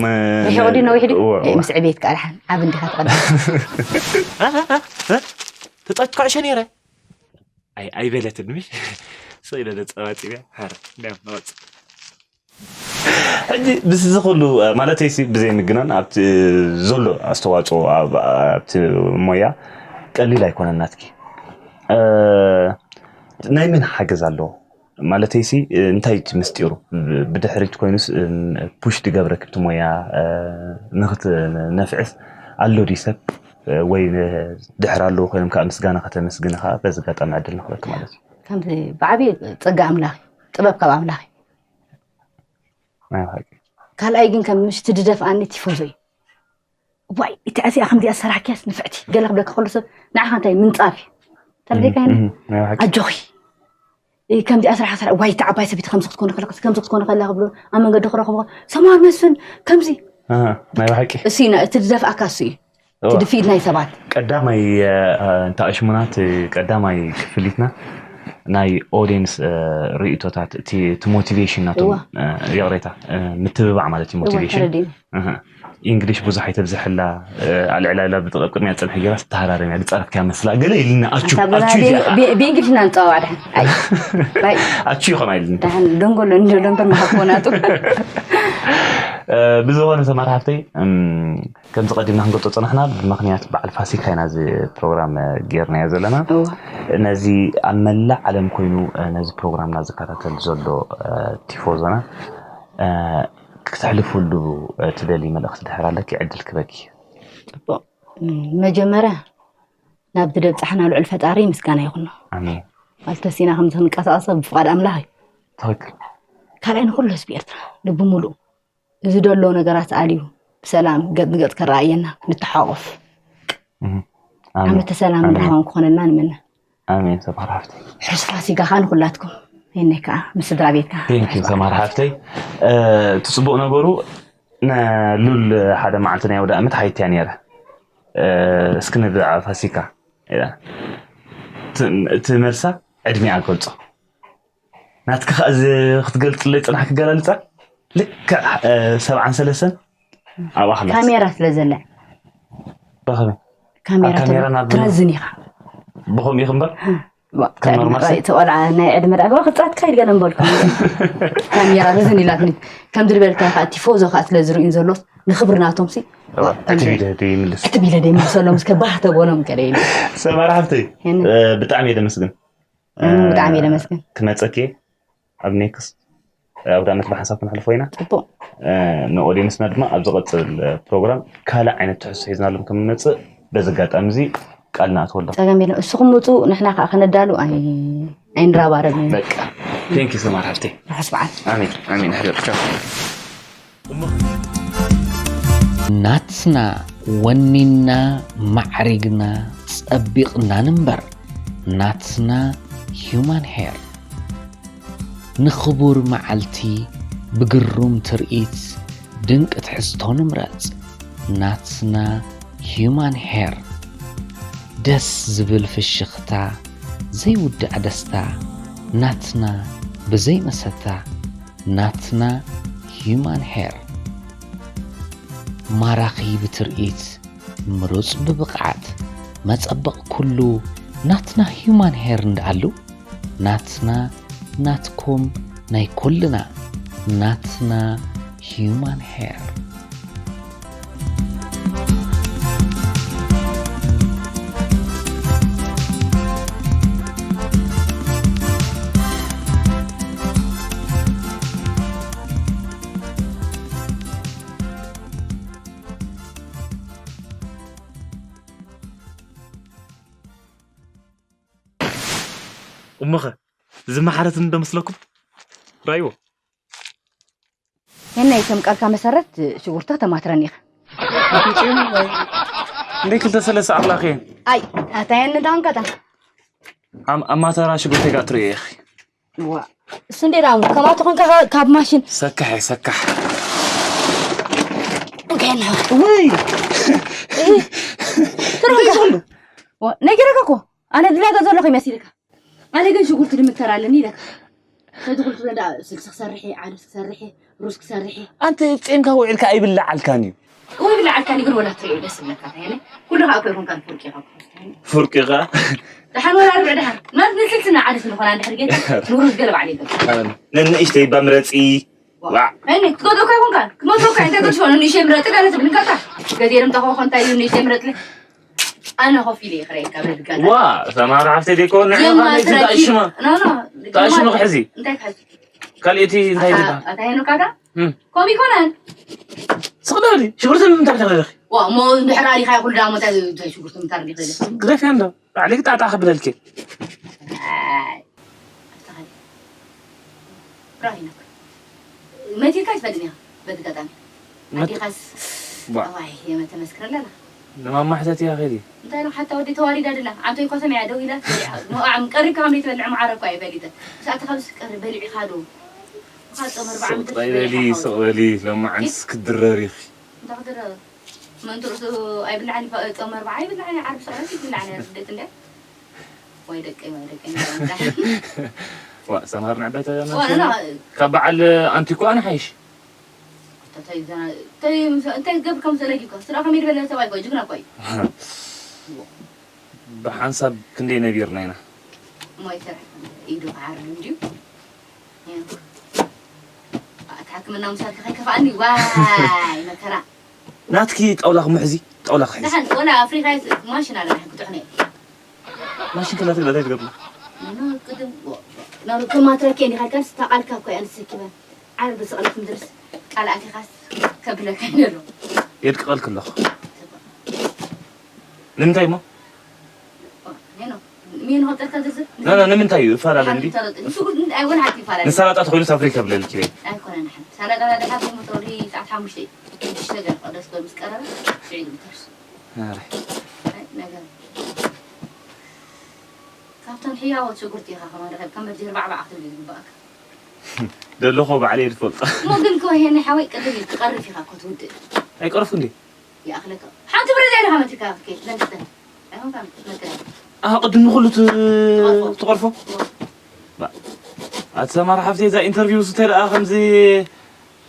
ርሒቑ ድዩ ነዊሕ ድዩ? ምስ ዕቤትካ ድሓን ዓብ እንዲኻ ትቐድም። ተጻትካ ዕሸ ነይረ። ኣይ ኣይበለትን ምሽ ስኢለ ደጸባጺብያ። ሐረ ደም ነወጽ ሕጂ ብስዚ ኩሉ ማለተይሲ ብዘይ ምግናን ኣብቲ ዘሎ ኣስተዋፅኦ ኣብ- ኣብቲ ሞያ ቀሊል ኣይኮነን ናትኪ። እ፣ ናይ መን ሓገዝ ኣለዎ? ማለተይሲ እንታይ እቲ ምስጢሩ? ብ- ብድሕሪት ኮይኑስ እ፣ ፑሽ ድገብረኪ ኣብቲ ሞያ እ፣ ንክትነፍዕስ ኣሎ ድዩ ሰብ? እ፣ ወይ ድሕር ኣለዎ ኮይኖም ከዓ ምስጋና ከተመስግኒ ከዓ በዚ ኣጋጣሚ ዕድል ንክበኪ ማለት እዩ። ከምዚ ብዓብዪ ጸጋ ኣምላኽ እዩ። ጥበብ ካብ ኣምላኽ እዩ። ናይ ብሓቂ ካልኣይ ግን ከም ምሽቲ ድደፍኣኒ ቲፎዞ እዩ። ዋይ እቲ ኣዚኣ ከምዚኣ ሰራሕኪያስ ንፍዕቲ ገለ ክብለካ ከሎ ሰብ ንዓኻ እንታይ ምንጻፍ እዩ ተረዲካ እም፣ ናይ ብሓቂ ኣጆኺ እ፣ ከምዚኣ ስራሕ ስራሕ ዋይ እቲ ዓባይ ሰበይቲ ከምዚ ክትኮነ ከለካ ከምዚ ክትኮነ ከላ ክብሎ ኣብ መንገዲ ክረኽቦ ሰማር መስፍን ከምዚ ኣሃ፣ ናይ ብሓቂ እሱ እዩ እቲ ዝደፍኣካ እሱ እዩ እቲ እዋ። ድፍኢት ናይ ሰባት ቀዳማይ እ፣ እንተ ኣሽሙና እቲ ቀዳማይ ክፍሊትና ናይ ኦዲየንስ እ፣ ርእቶታት እቲ እቲ ሞቲቬሽን ናቶም እዋ። እ፣ ይቕሬታ እ፣ ምትብባዕ ማለት እዩ እዋ ሞቲቬሽን ተረዲእኒ ኣሃ። ኢንግሊሽ ብዙሕ ኣይተብዝሐላ እ፣ ኣልዕላላ ብጥቐብ ቅድሚያ ዝፀንሐ ጌራ ዝተሃራረምያ ዝፀረፍካያ መስላ ገለ ኢልና ኣቹ ኣታ ብላ ኣቹ እዚኣ ብእንግሊሽ ኢና ንፀዋዕ ድሓን ኣይ ባይ ኣቹ ይኾን ኣይልን ድሓን ደንጎሎ እንዶ ደንበር ንሃቦ ናጡ ብዝኾነ ሰማር ሃፍተይ እም፣ ከምዚ ቀዲምና ክንገልፆ ፀናሕና ብምክንያት በዓል ፋሲካ ኢና እዚ ፕሮግራም እ፣ ጌርናዮ ዘለና እዋ ነዚ ኣብ መላእ ዓለም ኮይኑ እ፣ ነዚ ፕሮግራምና ዝከታተል ዘሎ እ፣ ቲፎዞና እ፣ ክተሕልፍሉ እ፣ ትደሊ መልእኽቲ ድሕር ኣለኪ ዕድል ክበኪ ጽቡቕ እም፣ መጀመርያ ናብቲ ደብፃሕና ልዑል ፈጣሪ ምስጋና ይኹኖ ኣሜን ማለት ተሲና ከምዚ ክንቀሳቀሰ ብፍቃድ ኣምላኽ እዩ ትኽክል ካልኣይ ንኩሉ ህዝቢ ኤርትራ ልቢ ሙሉእ እዚ ደሎ ነገራት ኣልዩ ብሰላም ገፅ ንገፅ ከረኣየና ንተሓቆፍ እህ። ዓመተ ኣሜን ሰላም ኣሜን ብርሃን ክኾነልና ንምነ ኣሜን ሰማር ሃፍቲ ሕስ ፋሲጋ ከዓ ንኩላትኩም ይነይ ከዓ ምስ ስድራ ቤትካ ቴንኪ ሰማር ሃፍተይ እ፣ እቲ ፅቡቅ ነገሩ ንሉል ሓደ መዓልቲ ናይ ወደ ዓመት ሓይትያ ነይረ እ፣ እስኪ ንብልዓ ፋሲካ ኢላ። እቲ- እቲ መልሳ ዕድሚኣ ገልፆ ናትካ ከዓ እዚ ክትገልፅለይ ፅናሕ ክገላልፃ ልክዕ እ፣ ሰብዓን ሰለስተን ኣብ ኣኽላት ካሜራ ስለ ዘለ ብኸመይ ካሜራ ኣብ ካሜራ ናብ- ትረዝን ኢኻ ብኸምኡ ኢኹ እምበር ዋ፣ ከም ኖርማል ሰብ? እቲ ቆልዓ ናይ ዕድመ ዳግባ ክፃትካ ይድገለ ምበልኩም ካሜራ ረዝን ኢላትኒ ከም ዝልበልካ ከዓ ቲፎዞ ከዓ ስለ ዝርእዩ ዘሎስ ንክብሪ ናቶም ሲ ዕትብ ኢለ ይምልስ ዕትብ ኢለ ደይምልሰሎም እስከ ባህ ተበሎም ገለ ኢሉ ሰማራ ሃፍተይ የነ። እ፣ ብጣዕሚ እየ ደመስግን እም፣ ብጣዕሚ እየ ደመስግን ክመፀኪ ኣብ ኔክስ ኣብ ዳመት ብሓንሳብ ክንሕልፎ ኢና ፅቡቅ እ፣ ንኦዲየንስና ድማ ኣብ ዝቐፅል ፕሮግራም ካልእ ዓይነት ትሕዝቶ ሒዝናሎም ከም ንመፅእ በዚ ኣጋጣሚ እዚ ቃል ንኣትወሎም ፀገም የለን እስኹም ምፁ ንሕና ከዓ ከነዳሉ ኣይ- ኣይንራባረብን ኢና። በቃ ቴንኪ ሰማር ሃፍተይ ርሑስ በዓል ኣሜን ኣሜን ሕደርካ ናትና ወኒና ማዕሪግና ጸቢቕና ንንበር። ናትና ሂዩማን ሄር ንኽቡር መዓልቲ ብግሩም ትርኢት ድንቂ ትሕዝቶ ንምረጽ። ናትና ሂዩማን ሄር ደስ ዝብል ፍሽኽታ ዘይውዳእ ደስታ ናትና ብዘይ መሰታ ናትና ሂዩማን ሄር ማራኺ ብትርኢት ምሩጽ ብብቕዓት መጸበቕ ኩሉ ናትና ሂዩማን ሄር እንዳኣሉ ናትና ናትኩም ናይ ኩልና ናትና ሂዩማን ሄር እሞኸ ዝመሓረትን ዶ መስለኩም? ራይዎ። የናይ ከም ቃልካ መሰረት ሽጉርቲ ከተማትረኒ ኢኻ። እንደ ክልተ ሰለስተ ኣምላኽ እየ። ኣይ ኣታ የን ዳንካታ። ኣማተራ ሽጉርቲ ጋር ትርኢ ኢኺ። ዋ እሱ እንደ ዳሙ ከማቱ ኮንካ ካብ ማሽን ሰካሕ ሰካሕ። እንከና ወይ ትሮንካ ነጊረካ እኮ ኣነ ድላገ ዘለኹ ይመስልካ። ኣነ ግን ሽጉርቲ ድምተር ኣለኒ ኢለካ። ከዚ ኩሉ ትብለ ደኣ ስልሲ ክሰርሕ እየ፣ ዓደስ ክሰርሕ እየ፣ ሩዝ ክሰርሕ እየ። ኣንተ ጼምካ ውዒልካ ኣይብላዓልካን እዩ። ወይ ብላዓልካን ግን ወላ ትሪኦ ደስ ዝብለካ እንታይ ኩሉ ከዓ እኮ ይኹን ካን ፍርቂ ኢኻ እኮ። ፍርቂ ኢኻ። ደሓን ወላ ርብዕ ደሓን ማለት ንስልስና ዓደስ ንኾና እንድሕር ጌታ ንሩዝ ገለ ባዕለ ይገብር። ነንእሽተይ እባ ምረፂ። ዋዕ እኔ ክትገዝኦ እኮ ይኹንካ ክትመዝኦ እኮ እንታይ ገድሾ ንእሽተይ ምረጢ ጋለ ትብል እንካታ ገዜርም ተኸኾ እንታይ እዩ ንእሽተይ ምረጥለ ኣነ ኮፍ ኢለ ይኽረየካ በድጋታ ዋ ሰማራ ሓፍተይ ደይኮ ንዕኻ ነይቲ ተኣሽማ ተኣሽማ ክሕዚ እንታይ ክሕዚ ካልእቲ እንታይ ዝበሃል ኣታ ሄኖካታ እም። ኮም ይኮነን ስቕ በሊ ሽጉርቲ ንምንታይ ተኸለኺ ዋ እሞ እንድሕር ኣሊኻ ይኹል ዳ ሞታ እንታይ ሽጉርቲ ምታር ዲኸ ግደፍያ እንዶ ባዕለይ ጣጣ ክብለልኪ ኣይ፣ ኣፍታኻሊ። ብራሂ ነበር። መቲርካ ይትፈልጥን ኢኻ፣ በቲ ኣጋጣሚ። መት- ኣዴኻስ፣ ባ- ኣዋይ፣ የመ ተመስክር ኣለና። ንማማ ሕተትያ ኸዲ። እንታይ ኢሉ ሓታ ወዲ ተዋሪዳ ድላ፣ ዓንቶ ይኳ ሰሚዓ ደው ኢላ፣ ሞኣም ቀሪብካ ከም ዘይትበልዕ መዓረ እኳ እየ ፈሊጠ። ምስ ኣተኻ ምስ ቀሪ በሊዕኻ ዶ? ምኻ ጾም ኣርብዓ ሱቕ ምድር በሊ፣ በሊዕኻ ሱቕ በሊ፣ ሎማዓንስ ክትድረር ኢኺ። እንታይ ክትድረር? ምእንቲ ርእሱ ኣይብላዕን ይፋ- ጾም ኣርብዓ ኣይብላዕን ዓርቢ ሰዓት ይብላዕን ርድእት እንደ ወይ ደቀይ ወይ ደቀይ እንዳምዳ ዋ ሰማር ንዕበተ ካብ በዓል ኣንቲ እኮ ኣነ ሓይሽ እንታይ ገብር ከም ዘለጊ እኮ ስራ ከመይ ዝበለ ሰብኣይ እኮ ጅግና እኮ እዩ ብሓንሳብ ክንደይ ነቢርና ኢና እሞ ይሰርሕ ኢዱ ክዓርብ እንድዩ ኣታ ሕክምና ምሳልኪ ከይከፍኣኒ ዋይ መከራ ናትኪ ጣውላ ክምሕዚ ጣውላ ክሕዚ ደሓን ወላ ኣፍሪካ ማሽን ኣለ ክትሕነ ማሽን ከላ ትግዳ ትገብር ቅድም ናብ ከማትረኪ እንዲ ካልካን ስታቃልካ እኮ እያ ንሰኪበ ዓርቢ ስቕለት ምድርስ ቃል ኣቲኻስ ከብለካ ይነሎ የድቅቐልክ ኣለኹ ንምንታይ እሞ ኖ ኖ ንምንታይ እዩ ይፈላለ እንዲ ንሰላጣ ተኮይኑ ሳፍሪ ከብለልኪ በይ ካብቶም ሕያዎት ሽጉርቲ ኢኻ ከማን ረኸብካ መጀርባዕባዕ ክትብል እዩ ዝግባኣካ ደለኾ ባዕለይ ዝፈልጦ እሞ ግን ከወሄኒ ሓወይ ቅድም ኢል ክቐርፍ ኢኻ እኮ ትውድእ ኣይቀርፉ እንዲ ይኣኽለካ ሓንቲ ብረዚያ ኢኻ መቲካ ክትከይድ ለንክተ ኣይኾንካን ክትመክረ ኣሃ ቅድም ንኩሉ ትቐርፎ ኣቲ ሰማር ሓፍቲ እዛ ኢንተርቪው ስተ ደኣ ከምዚ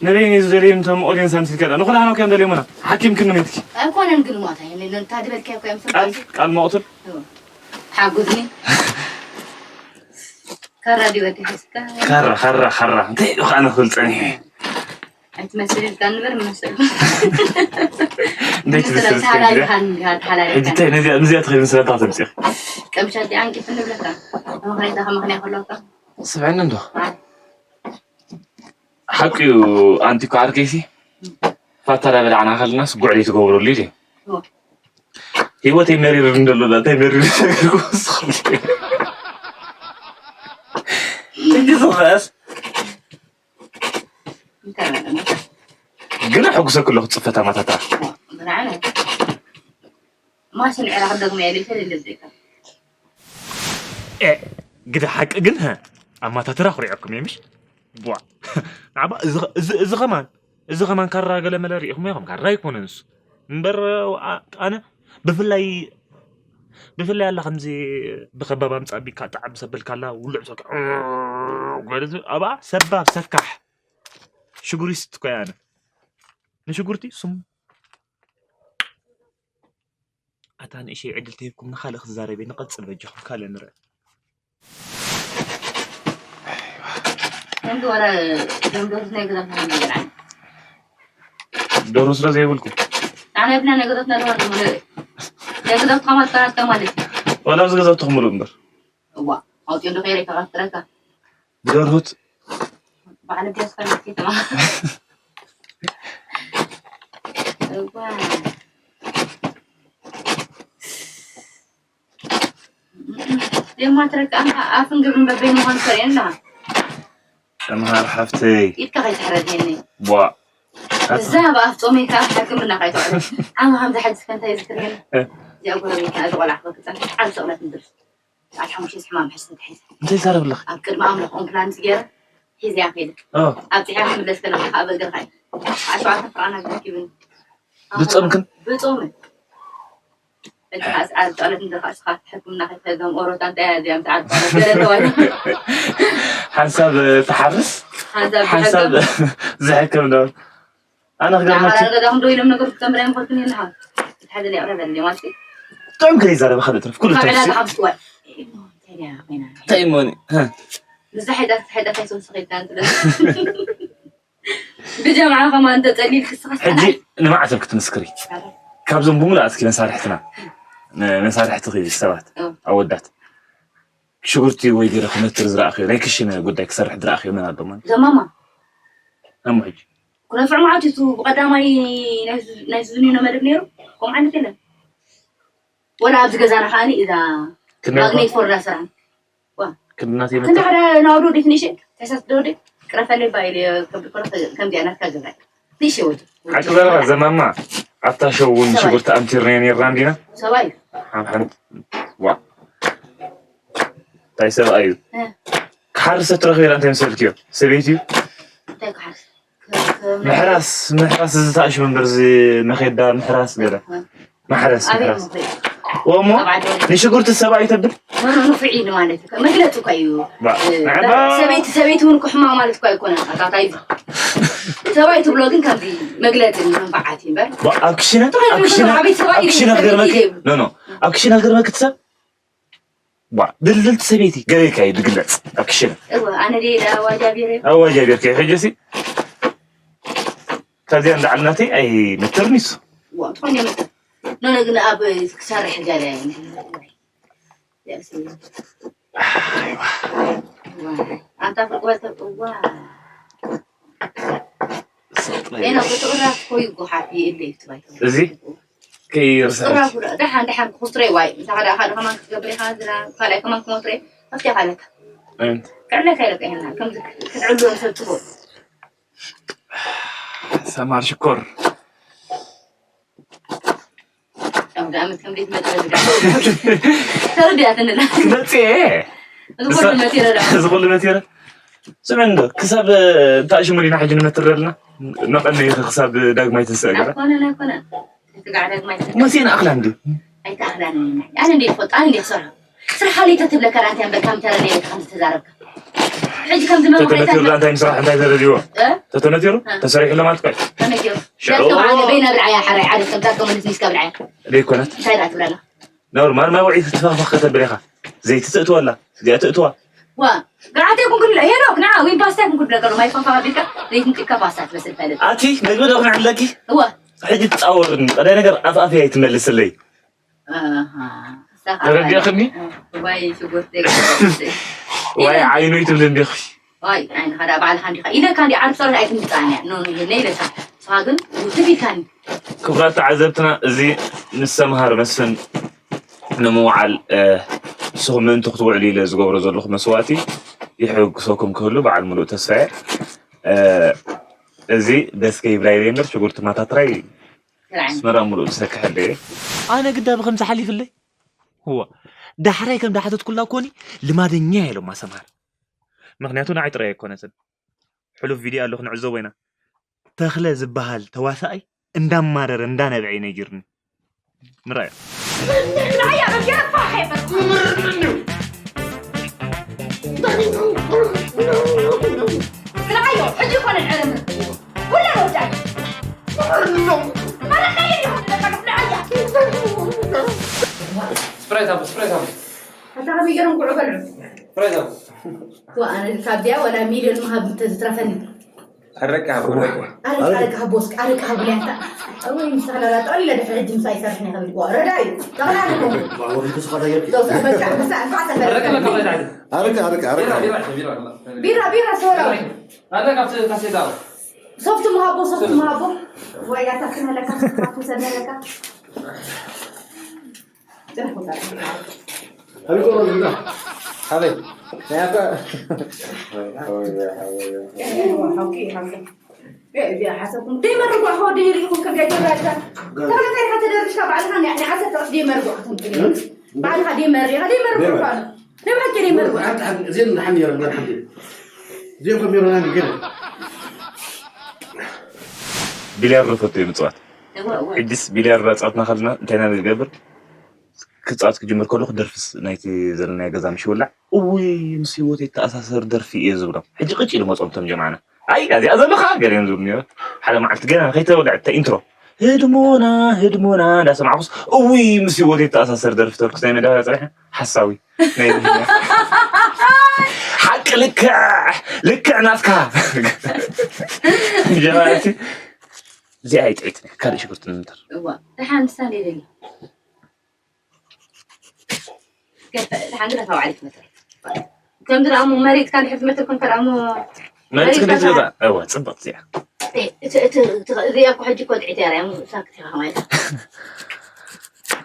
ንበይን እዩ ዝደልዩ እንቶም ኦዲየንስ ኣምሲልካ ደኣ ንኹላህና ከዮም ደልዮምና ሓኪም ክንምንትኪ ኣይኮነን ግን ሞታ ነታ ዝበልካዮ ኮዮም ቃል ቃል መቕትል ሓጉዝኒ ካራ ዲወዲ ሓስካ ካራ ካራ ካራ እንታይ ኢሉ ከዓ ንክብል ፀኒሐ ኣይትመስል ኢልካ ንበር መስል እንታይ ትመስል ሓላል ሓላል ሕጂ እንታይ ነዚኣ ነዚኣ ትኸይድ ምስለካ ተምፅእ ቀምሻ ዲ ኣንቂፍ ንብለካ ምኽንያት ከ ምኽንያ ከለካ ስብዕኒ እንዶ ሓቂ እዩ ኣንቲ እኮ ዓርከይሲ ፋታ ዳበላዕና ከለናስ ጉዕሊ ትገብረሉ እዩ ህይወተይ መሪር እንደሎ እንታይ መሪር ተገርኩ ስኹም ትግዝኸስ ግን ሕጉሰ ክለኹ ፅፈታ ማታታ ማሽን ዕራቕ ደግሞ ያለ ይፈልል ዘይካ ግደ ሓቂ ግን ኣማታትራ ኩሪዐኩም እየ ምሽ ቧ ናባ እዚ ከማን እዚ ከማን ካራ ገለ መለ ሪኢኹም ኢኹም ካራ ኣይኮነን እሱ እምበር ኣነ ብፍላይ ብፍላይ ኣላ ከምዚ ብኸባብ ኣምፃ ቢካ ጣዕም ሰበልካላ ውልዕ ሰካ ገለ ኣባ ሰባብ ሰካሕ ሽጉሪስት ኮይ ኣነ ንሽጉርቲ ስሙ ኣታ ንእሸይ ዕድል ተሂብኩም ንኻልእ ክዛረብ እየ ንቐጽል በጃኹም ካልእ ንርእ ከምዚ ወረ ደምዶስ ናይ ገዛት ናይ ገዛት ደሩ ስለ ዘይብልኩም ኣነ ብና ናይ ገዛት ናይ ገዛት ናይ ገዛት ከማት ከራት ከማለት ወላ ኣብዚ ገዛት ትኽምሉ እምበር እዋ ኣውጥዮ ዶ ከይረ ከራት ጥረካ ብደርሁት ባዕለ ዲያስ ፈለክ ከተማ እዋ የማትረካ ኣፍን ግብርን በበይኑ ምዃኑ ተርእየኒ ኣለኻ። ሰምሃር ሓፍተይ። ኢድካ ከይትሕረድየኒ። ቧእ። እዛ ብኣፍ ጾመይ ከዓ ሕክምና ከይትውዕል። ዓሚ ከምዚ ሓጅ እስከ እንታይ ዝክርየኒ? እዚኣ ጎረቤትና እዚ ቆልዓ ክበክፀን ዓብ ሰቕለት ምድርስ። ሰዓት ሓሙሽተ ሕማም ሕስ ተታሒዘ። እንታይ ይዛረብ ኣለኻ? ኣብ ቅድሚ ኣምላኽ ኦምፕላንስ ገይረ ሒዘያ ከይደ። ኦ። ኣብፂሓ ክምለስ ከለኻ ከዓ በእግርኻ እዩ። ሰዓት ሸውዓተ ፍርቓና ተረኪብኒ። ብጾምክን? ብጾምን። እቲ ከኣ ሰዓት ጸሎት እንተ ከኣ ስኻ ሕክምና ከይትከይድ ዞም ኦሮታ እንታይ እያ እዚኣ ምስ ዓርኩ ገለ ተባሂሉ። ሓንሳብ ትሓርስ ሓንሳብ ሓንሳብ ዝሕክም ዶ ኣነ ክገርመኪ ገዛኹም ዶ ኢሎም ነገር ክትተምር ኣይምኸልኩን ኣለኻ ትሓዘ ሊቕረ ዘለ ማለት ጥዑም ከይዛረበ ካልእ ትረፍ ኩሉ ካብ ዕዳጋ ተፍሲ ካብ ስዋ እንታይ እሞ ኒ ንዛ ሓይዳ ሓይዳ ከይትወስኺ ኢልካ እንት ብጀምዓ ከማን ተጸሊል ክስኻ ሕጂ ንመዓልቶም ክትምስክሪ ካብዞም ብምሉእ ኣስኪ መሳርሕትና መሳርሕትኺ ሰባት ኣወዳት ሽጉርቲ ወይ ገለ ክመትር ዝረኣኽዮ ናይ ክሽነ ጉዳይ ክሰርሕ ዝረኣኽዮ መን ኣሎ ማለት ዘማማ ኣሞ ሕጂ ኩነፍዕ መዓት እዩ ብቐዳማይ ናይ ዝዝንዩኖ መደብ ነይሩ ከምኡ ዓይነት የለን ወላ ኣብዚ ገዛና ከዓኒ እዛ ማግኔት ፎርዳ ስራን ክንዲ ናተይ መጣ ሓደ ናውዶ ዴፊኒሽን ተሳስ ዶዴ ቅረፈለይ ባይል ከምዚ ኮነ ከምዚኣ ናትካ ገዛይ ንእሽተይ ወዲ ሓቂ ዘረባ ዘማማ ኣብታ ሸው እውን ሽጉርቲ ኣምቲርናዮ ነርና እንዲና ሰባይ ሓንሓንቲ ዋ እንታይ ሰብኣይ እዩ ክሓርስ ትረኽቢ ኢላ እንታይ መሰልክዮ ሰበይቲ እዩ እንታይ ክሓርስ ምሕራስ ምሕራስ እዚ ተኣሽሙ እምበር እዚ መኼዳ ምሕራስ ገለ ማሕረስ ኣበይ ምሕረስ ምኽሪ? ወሞ ኣብ ዓዲ ወለደ። ንሽጉርቲ ሰብኣይ ተብል ኖ፣ ኖ፣ ንፉዕ ኢሉ ማለት እዩ። መግለፂ እኳ እዩ። ባ- እ፣ ንዕባ- ሰበይቲ ሰበይቲ እውን ክሕማ ማለት እኳ ኣይኮነን። ኣታታይ ሰብኣይ ትብሎ ግን ከምዚ መግለፂ መንፋዓት እዩ እምበር ባ- ኣብ ክሽነ እንታይ ኣብ ክሽነ ይመስል? ዓበይቲ ሰብኣይ ኣብ ክሽነ ይመስል? ክገርመኪ ሰበይቲ ኖ ኖ ኣብ ክሽነ ክገርመኪ ትሰብ ባ ድልድልቲ ሰበይቲ ገበይካ እዩ ዝግለፅ ኣብ ክሽነ እወ፣ ኣነ ድየ ደኣ ዋጃ ቢረ? ኣብ ዋጃ ቢርካ እዩ ሕጂ ሲ ካብዚኣ ንላዕሊ ናተይ ኣይምትርንስ ትኾን የምትር ኖነ ግን ኣብ ክሰርሕ ገለ ኣንታ ፍቅበተ እዋ ሌላ ብትቕራፍ ኮይ ጎሓፍ ይእለ ይትባይ እዚ ከይርሳ ራፉ ደሓን ደሓን ክኹስትረይ ዋይ እንታ ኸዳ ካልእ ከማን ክትገብር ኢኻ ዝላ ካልኣይ ከማን ክሞትረይ ኣብቲ ኢኻ ኣለካ ክዕለካ ኢለካ ይና ከምዚ ክትዕሉ ሰብ ጽቡቕ ሰማር ሽኮር ተረዲኣትንላ ክመፅእ እዚ ኩሉ መቴረ ስምዕ እንዶ ክሳብ እንታይ ሽሙ ዲና ሕጂ ንመትር ዘለና መቐነይ ክሳብ ዳግማይ ትንስእ ገራ ኣይኮነን ኣይኮነን እቲ ጋዕ ዳግማይ ትንስእ መሲእና ኣኽላ እንዲ ኣይተኣኽላን ኣነ እንዲ ይፈልጥ ኣነ እንዲ ክሰርሖ ስራሕ ሃለይ ተትብለካ ዳንታ እምበር ከም ተረድኤ ከም ዝተዛረብካ ሕጂ ከም ዝመምሬታ ተተነቲሩ ዳንታ ይምስራሕ እንታይ ተረድእዎ እ? ተተነቲሩ እ። ተሰሪሑ ለማለት እኮ እዩ። ከመይ ገይሩ? ሽዑ ደርቶ በዓል በይና ብልዓያ ሓራይ ዓደት ከምታ ከመንስ ሚስካ ብልዓያ ዘይኮነት እንታይ ደኣ ትብለላ? ኖርማል መውዒ ትፋኽፋኽ ከተብል ኢኻ ዘይቲ ትእትወላ እዚኣ ትእትዋ ዋ ገዓተ ይኩን ክብል ሄኖክ ንዓ ዊን ፓስታ ይኩን ክብል ከሎ ማይ ፋንፋ ቢልካ ዘይትንጭካ ፓስታ ትመስል ፈልጥ ኣቲ ምግቢ ዶ ክነዕለኪ እወ ሕጂ ትጻወርኒ ቀዳይ ነገር ኣፍኣፈይ ኣይትመልስለይ ተረዲእኽኒ ዋይ ሽጉርቲ ዋይ ዓይኑ ይትብል እንዲኺ ዋይ ዓይንኻ ዳ ባዕልኻ እንዲኻ ኢለካ እንዲ ዓርብ ጸሎት ኣይትምጻእን እያ ኖ ኖ ነይ ኢለካ ንስኻ ግን ውትፍ ኢልካኒ ክቡራት ተዓዘብትና እዚ ምስ ሰምሃር መስፍን ንምውዓል ንስኹም ምእንቲ ክትውዕሉ ኢለ ዝገብሮ ዘለኹ መስዋእቲ ይሕግሰኩም ክህሉ በዓል ሙሉእ ተስፋ እየ እዚ ደስ ከይብላ ኢለ እምበር ሽጉርቲ ማታትራይ ኣስመራ ሙሉእ ዝሰክሐለየ ኣነ ግዳ ብኸምዚ ሓሊፍለይ እዋ ዳሕራይ ከም ዳሓተትኩላ ኮኒ ልማደኛ እየ ኢሎማ ሰምሃር ምኽንያቱ ንዓይ ጥራይ ኣይኮነትን ሕሉፍ ቪድዮ ኣሎ ክንዕዘቦ ኢና ተኽለ ዝበሃል ተዋሳኣይ እንዳማረረ እንዳነብዐ እዩ ነጊሩኒ ምራዮ ንዓያ በጊረ ፋሕ የበልኩ ንዓዮ ሕጂ ኮነ ዕርም ኩለን ወዳይ ስፕራይት ኣምጡ፣ ስፕራይት ኣምጡ። ኣታ ከመይ ገይሮም ጉዕ በልዑ? ስፕራይት ኣምጡ። ዋ ኣነ ካብዚኣ ወላ ሚልዮን ምሃብ እንተዝትረፈኒ። ኣረቂ ሃቡ፣ ኣረቂ። ኣረቂ ኣረቂ ሃቦ እስኪ ኣረቂ ሃቡ ሊያታ። ወይ ምሳላ ላ ጠቕሊለ ድሕሪ ሕጂ ምሳ ይሰርሕን ይኸብል። ዋ ረዳ እዩ። ጠቕላላ ነው። ዋ ወዲ ተስፋ ታየር። ዶ በቃ ምሳ እንኳን ተፈረደ። ኣረቂ ለካ ወይ ዳዕዲ። ኣረቂ ኣረቂ ኣረቂ። ቢራ፣ ቢራ፣ ቢራ። ቢራ ቢራ ሶራ። ኣረ ካብቲ ካሴታ። ሶፍት ምሃቦ ሶፍት ምሃቦ። ወይ ኣታ ክነለካ ሶፍት ሰነለካ። ኣበይ ቆሎ ዝብላ? ሓበይ ናይ ኣባ ሓወይ ሓወይ ሓወይ ሓወይ እዚኣ ሓሰብኩም ደይመርጓ ሆ ደይሪኢኹም ከቢያ ጀብራልካ ተኸታታይ ኢኻ ተደርሽካ ባዕልኻ ናይ ዓሰርተ ቅርሺ ደይመርጓ ክትምፅእ ባዕልኻ ደይመር ኢኻ ደይመርጓ ባዕሉ ናይ ብሓቂ ደይመርጓ እዚኦም ንሓን ነይሮም ገር ሓንቲ እዚኦም ከም ነይሮም ገር ቢልያርዶ ፈቱ እዩ ምፅዋት። ሕጅስ ቢልያርዶ ኣፃወትና ከለና እንታይ ኢና ንገብር? ክፃወት ክጅምር ከለኹ ደርፍስ ናይቲ ዘለናዮ ገዛ ምሽ ይውላዕ እውይ ምስ ህይወት የተኣሳሰር ደርፊ እየ ዝብሎም። ሕጂ ቅጭ ኢሉ መፅኦም እቶም ጀማዕና ኣይ እዚኣ ዘለኻ ገለ እዮም ዝብሉ ነይሩ። ሓደ መዓልቲ ገና ከይተወልዐት እታ ኢንትሮ ህድሞና ህድሞና እንዳሰማዕኩስ እውይ ምስ ህይወት የተኣሳሰር ደርፊ ተርኩስ ናይ መዳበርያ ፀኒሐ ሓሳዊ ናይ ሓቂ ልክዕ ልክዕ ናትካ ጀማዕቲ እዚኣ ኣይጥዒትን እያ ካልእ ሽጉርቲ ንምንተር እዋ ደሓን ንሳ ደይደሊ ገፈ ደሓን ግዳ ካብ ዓሊት መትር ከምዚ ደኣ እሞ መሬትካ ድሕር ትመትር ኮንካ ደኣ እሞ መሬት ክንደይ ትገዛ እዋ ፅብቕቲ እያ ሪኣ እኮ ሕጂ እኮ ጥዒት እያ ሪኣ እሞ ሳክት ኢኻ ከማይ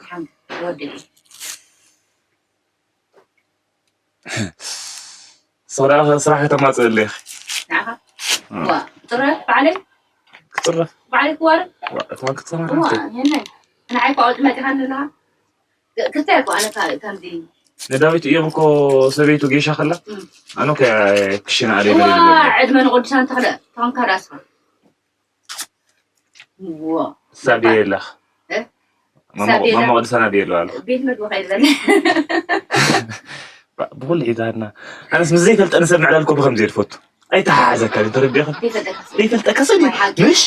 ደሓን ወደይ ስራሕ ከተማፅእ ኣለኺ። ንዓኻ ዋ ጥረ ባዕለይ ክፅረፍ ባዕለይ ክዋረ ዋ እትማን ክትሰማር ዋ ሄነ ንዓይ እኮ ኣውጥ መጢኻ ኣለኻ ክልተ እኮ ኣነ ካ- ከምዚ ንዳዊት እዮም እኮ ሰበይቱ ጌሻ ከላ ኣነ ከ ክሽና ኣደ ዋ በለ ዕድመ ንቅዱሳን ተኽለ ተኾንካ ዳስኻ ሳቢየላ ማማ ቅዱሳን ኣቢየሉ ኣሎ ቤት መግቢ ከይበለ ብኩሉ ሒዛና ኣነስ ምስ ዘይፈልጠኒ ሰብ ምዕላል ኮ ብከምዚ ዝፈቱ ኣይተሓሓዘካ ተረዲእኻ ዘይፈልጠካ ሰብ ምሽ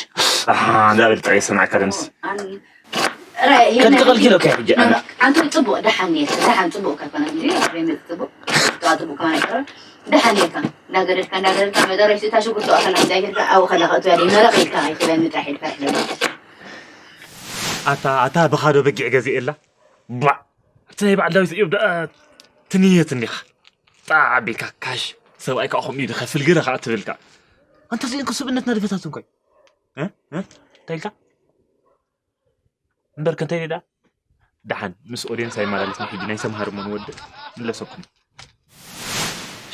እንዳበል ጥራይ ይሰማዕካ ደምስ ከድቅልኪ ኢሎካ ሕጂ ኣነ ኣንተ ጽቡቅ ደሓን ነይር ደሓን ጽቡቅ ከኮነ እንጂ ዘይመጽ ጽቡቅ ጥዋ ጽቡቅ ከማን ይቀረ ደሓን ነይርካ እንዳገደድካ እንዳገደድካ መጨረሽታ ሽጉርቲ ኣኸላ እንታይ ጌርካ ኣብኡ ከላ ከእትያ ደይ መረቕ ኢልካ ኣይትበኒ ጥራሕ ኢልካ ትበኒ ኣታ ኣታ ብኻዶ በጊዕ ገዚኤላ ቧዕ እቲ ናይ በዓል ዳዊት እዮም ደኣ ትንየት እንዲኻ ጣዕ ኣቢልካ ካሽ ሰብኣይ ከዓ ከምኡ እዩ ዝኸፍል ገለ ከዓ ትብል ከዓ ኣንተ እዚአን ክስብነትና ድፈታትን ኮይ እንታይ ኢልካ እምበር ከንታይ ደኣ ደሓን ምስ ኦድየንስ ኣይመላለስን ሕጂ ናይ ሰምሃር እሞ ንወድእ ንለሰኩም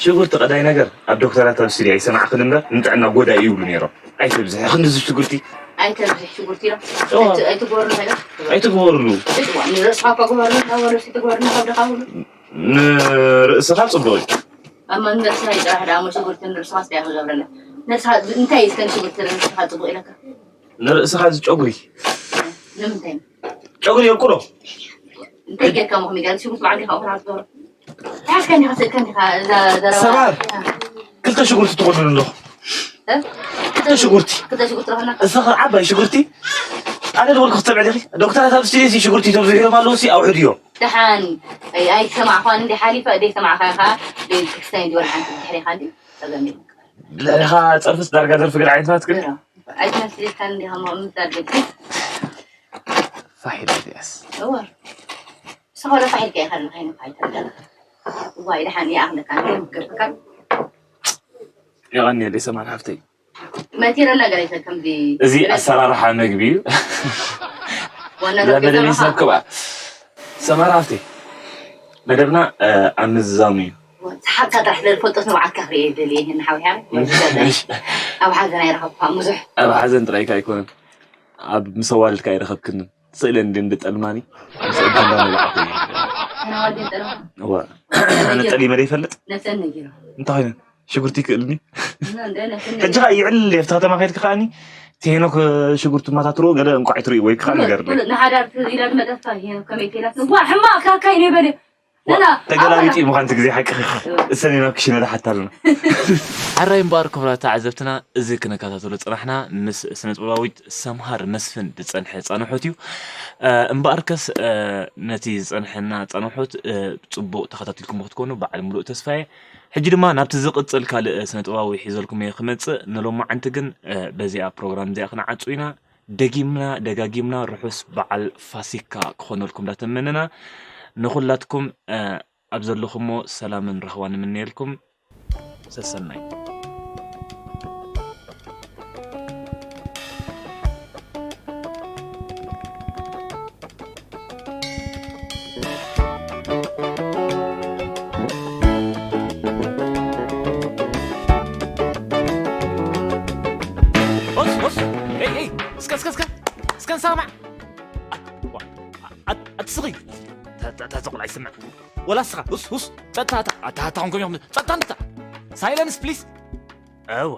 ሽጉርቲ ቀዳይ ነገር ኣብ ዶክተራት ኣብ ስድያ ይሰማዕኽን እምበር ንጥዕና ጎዳኢ ይብሉ ነይሮም ኣይተብዝሒ ክንድዚ ሽጉርቲ ኣይተብዝሒ ሽጉርቲ ኢሎም ኣይትግበሩ ነገር ኣይትግበርሉ ንርእስኻ እኳ ግበርሉ ካብ ወለሱ ትግበርሉ ከብድኻ ብሉ ንርእስኻ ፅቡቅ እዩ ኣብ መንገድስኻ ይጥራሕ ደኣ ሞ ሽጉርቲ ንርእስኻ ስድያ ክገብረለ ነስኻ እንታይ እስከ ንሽጉርቲ ንርእስኻ ፅቡቅ ኢለካ ንርእስኻ እዚ ጨጉሪ ንምንታይ ጨጉሪ የብቁሎ እንታይ ጌርካ ምኹም ይጋል ሽጉርቲ በዓል ዲኻ ኹና ትገብሮ ታከን ዲኻ ስእከን ዲኻ እዛ ዘረባ ሰባር ክልተ ሽጉርቲ ትኾኑ ኣለኹ ክልተ ሽጉርቲ ክልተ ሽጉርቲ ኾና እዛ ዓባይ ሽጉርቲ ኣነ ዝበልኩ ክትሰምዕ ዲኺ ዶክተራት ኣብ ስቴሲ ሽጉርቲ ተብዝሒሎም ኣለዉ ሲ ኣውሕድዮ ደሓን ኣይሰማዕኳን እንዲ ሓሊፈ ደይሰማዕካ ኢኻ ደይክስታይ እንዲ ወላ ሓንቲ ድሕሪኻ እንዲ ጸገም የለን ድሕሪኻ ፀርፍስ ዳርጋ ደርፊ ገለ ዓይነት ናትክን ኣይትመስልካን እንዲኻ ምምዛድ በቂ ፋሒዳ እዚኣስ እዋ ንስኻ ወላ ፋሒድካ ኢኻ ኣለኻ ይነፋሒታ ኣለኻ እዋ ይድሓን ይኣኽለካ ንገርካ የቐንየለይ ሰማን ሃፍተይ መቲረላ ገለ ከምዚ እዚ ኣሰራርሓ መግቢ እዩ ዋና መደብ ሰብ ክባ ሰማን ሃፍተይ መደብና ኣብ ምዝዛሙ እዩ ሰሓቅካ ጥራሕ ስለዝፈልጦ ንባዕልካ ክርኢ ደልየ ይህን ሓዊሓ ኣብ ሓዘን ኣይረኸብካ ብዙሕ ኣብ ሓዘን ጥራይካ ኣይኮነን ኣብ ምስ ኣዋልድካ ኣይረኸብክንን ስእለ እንዲ እንድጠልማኒ ምስ እንዳ መብላዕኩ እዩ ተናዋልድ ጠልማ እዋ ኣነ ጠሊመ ዘይፈልጥ ነፍሰን ነጊሩ እንታይ ኮይኑ ሽጉርቲ ይክእልኒ ሕጂ ከዓ ይዕል የፍቲ ከተማ ከድክ ከዓኒ ቴኖክ ሽጉርቲ ማታትርኡ ገለ እንቋዕ ትርእይዎ ይክዓ ነገር ንሓዳር ኢላ ዝመጠፍካ ከመይ ከይላት ዋ ሕማቅ ካካይ ነበለ ተገላቢጡ እዩ ምዃን እቲ ግዜ ሓቂ እሰኒ ናብ ክሽነ ዝሓታ ኣለና ሓራይ እምበኣር ክቡራት ተዓዘብትና እዚ ክነከታተሎ ፅናሕና ምስ ስነጥበባዊት ሰምሃር መስፍን ዝፀንሐ ፃንሖት እዩ እምበኣርከስ ነቲ ዝፀንሐና ፃንሖት ፅቡቕ ተኸታቲልኩም ክትኮኑ በዓል ሙሉእ ተስፋየ ሕጂ ድማ ናብቲ ዝቕፅል ካልእ ስነጥበባዊ ሒዘልኩም እየ ክመፅእ ንሎማዓንቲ ግን በዚኣ ፕሮግራም እዚኣ ክንዓፁ ኢና ደጊምና ደጋጊምና ርሑስ በዓል ፋሲካ ክኾነልኩም እንዳተመነና ንኹላትኩም ኣብ ዘለኹሞ ሰላምን ራህዋን ንምነየልኩም ሰሰናይ ስኺ! እታ ቆልዓ ይስምዕ። ወላ እስኻ፣ ውስ፣ ውስ! ጸጥታ፣ እታ፣ እታ፣ እታ ኾንኩም ኢኹም። ጸጥታ፣ እንታ! ሳይለንስ፣ ፕሊስ! እወ።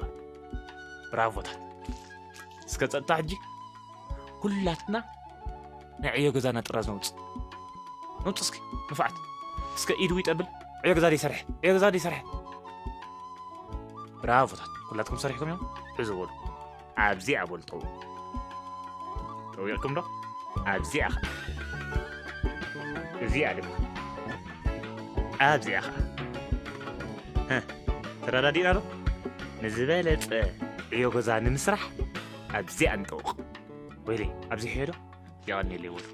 ብራቮታት። እስከ ጸጥታ ሕጂ። ኩላትና ናይ ዕዮ ገዛና ጥራዝ ነውጽእ። ነውጽእ እስኪ፣ ንፉዓት። እስከ ኢድ ዊጥ ኣብል። ዕዮ ገዛ ደይሰርሐ፣ ዕዮ ገዛ ደይሰርሐ። ብራቮታት። ኩላትኩም ሰሪሕኩም እዮም። ሕዚ በሉ። ኣብዚኣ በሉ ጠውቑ። ጠዊቕኩም ዶ? ኣብዚኣ ኸዓ። እዚኣ ድማ። ኣብዚኣ ኸዓ። ሀ፣ ተረዳዲእና ዶ? ንዝበለጸ ዕዮ ገዛ ንምስራሕ ኣብዚኣ ንጠውቕ። ወይለይ፣ ኣብዚ ሕዮ ዶ? የቐንየለይ በሉ።